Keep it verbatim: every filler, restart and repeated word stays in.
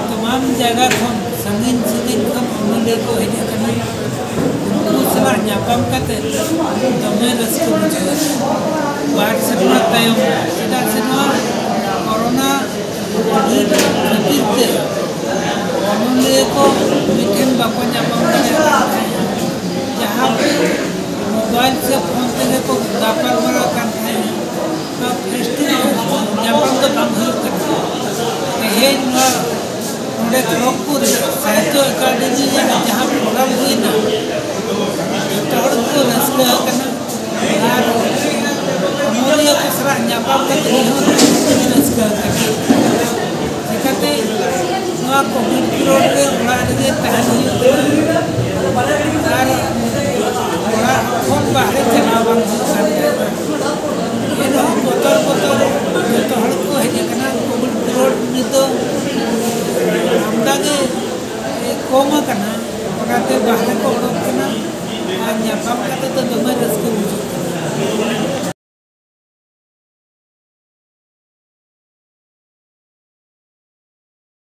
ᱛᱟᱢᱟᱢ ᱡᱟᱭᱜᱟ ᱠᱷᱚᱱ, ᱥᱟᱺᱜᱤᱧ ᱥᱟᱺᱜᱤᱧ ᱠᱷᱚᱱ ᱮᱢ ᱮᱞ ᱮ ᱠᱚ ᱦᱮᱡ ᱟᱠᱟᱱᱟ᱾ ᱩᱱᱠᱩ ᱥᱟᱞᱟᱜ ᱧᱟᱯᱟᱢ ᱠᱟᱛᱮ ᱫᱚᱢᱮ ᱨᱟᱹᱥᱠᱟᱹ ᱵᱩᱡᱷᱟᱹᱣ ᱮᱱᱟ᱾ ᱵᱟᱨ ᱥᱮᱨᱢᱟ ᱛᱟᱭᱚᱢ, ᱪᱮᱫᱟᱜ ᱥᱮ ᱱᱚᱣᱟ ᱠᱳᱨᱳᱱᱟ ᱠᱳᱵᱷᱤᱰ ᱠᱷᱟᱹᱛᱤᱨ ᱛᱮ ᱚᱱᱚᱞᱤᱭᱟᱹ ᱠᱚ ᱢᱤᱫ ᱴᱷᱮᱱ ᱵᱟᱠᱚ ᱧᱟᱯᱟᱢ ᱫᱟᱲᱮᱭᱟᱜ ᱠᱟᱱ ᱛᱟᱦᱮᱸᱫ᱾ ᱡᱟᱦᱟᱸ ᱢᱳᱵᱟᱭᱤᱞ ᱥᱮ ᱯᱷᱳᱱ ᱛᱮᱜᱮ ᱠᱚ ᱜᱟᱯᱟᱞ ᱢᱟᱨᱟᱣ ᱠᱟᱱ ᱛᱟᱦᱮᱸᱫ, ᱚᱱᱟ ᱯᱷᱮᱥ ᱴᱩ ᱯᱷᱮᱥ ᱧᱟᱯᱟᱢ ᱫᱚ ᱵᱟᱝ ᱦᱩᱭᱩᱜ ᱠᱟᱱᱟ᱾ ᱛᱮᱦᱮᱧ ᱱᱚᱣᱟ ᱱᱚᱰᱮ ᱠᱷᱚᱲᱚᱜᱽᱯᱩᱨ ᱥᱟᱦᱤᱛᱛᱚ ᱮᱠᱟᱰᱮᱢᱤ ᱨᱮᱭᱟᱜ ᱡᱟᱦᱟᱸ ᱯᱨᱳᱜᱨᱟᱢ ᱦᱩᱭᱱᱟ, ᱡᱚᱛᱚ ᱦᱚᱲ ᱠᱚ ᱨᱟᱹᱥᱠᱟᱹ ᱟᱠᱟᱱᱟ᱾ ᱟᱨ ᱚᱱᱚᱞᱤᱭᱟᱹ ᱠᱚ ᱥᱟᱞᱟᱜ ᱧᱟᱯᱟᱢ ᱠᱟᱛᱮ ᱤᱧ ᱦᱚᱸ ᱟᱹᱰᱤ ᱨᱟᱹᱥᱠᱟᱹ ᱟᱠᱟᱱᱟ᱾ ᱪᱤᱠᱟᱹᱛᱮ ᱱᱚᱣᱟ ᱠᱳᱵᱷᱤᱰ ᱯᱤᱨᱤᱭᱚᱰ ᱨᱮ ᱚᱲᱟᱜ ᱨᱮᱜᱮ ᱛᱟᱦᱮᱱ ᱦᱩᱭᱩᱜ ᱠᱟᱱᱟ᱾ ᱟᱨ ᱚᱲᱟᱜ ᱠᱷᱚᱱ ᱵᱟᱦᱨᱮ ᱪᱟᱞᱟᱣ ᱵᱟᱝ ᱦᱩᱭᱩᱜ ᱠᱟᱱ ᱛᱟᱦᱮᱱᱟ᱾ ᱮᱱᱦᱚᱸ ᱵᱚᱛᱚᱨ ᱵᱚᱛᱚᱨ ᱡᱚᱛᱚ ᱦᱚᱲ ᱠᱚ ᱦᱮᱡ ᱟᱠᱟᱱᱟ᱾ ᱠᱳᱵᱷᱤᱰ ᱯᱤᱨᱤᱭᱚᱰ ᱱᱤᱛ ᱫᱚ ᱟᱢᱫᱟ ᱜᱮ ᱠᱚᱢ ᱟᱠᱟᱱᱟ, ᱚᱱᱟᱛᱮ ᱵᱟᱦᱨᱮ ᱠᱚ ᱚᱰᱚᱠ ᱠᱟᱱᱟ ᱟᱨ ᱧᱟᱯᱟᱢ ᱠᱟᱛᱮ ᱫᱚ ᱫᱚᱢᱮ ᱨᱟᱹᱥᱠᱟᱹ ᱵᱩᱡᱷᱟᱹᱜ ᱠᱟᱱᱟ᱾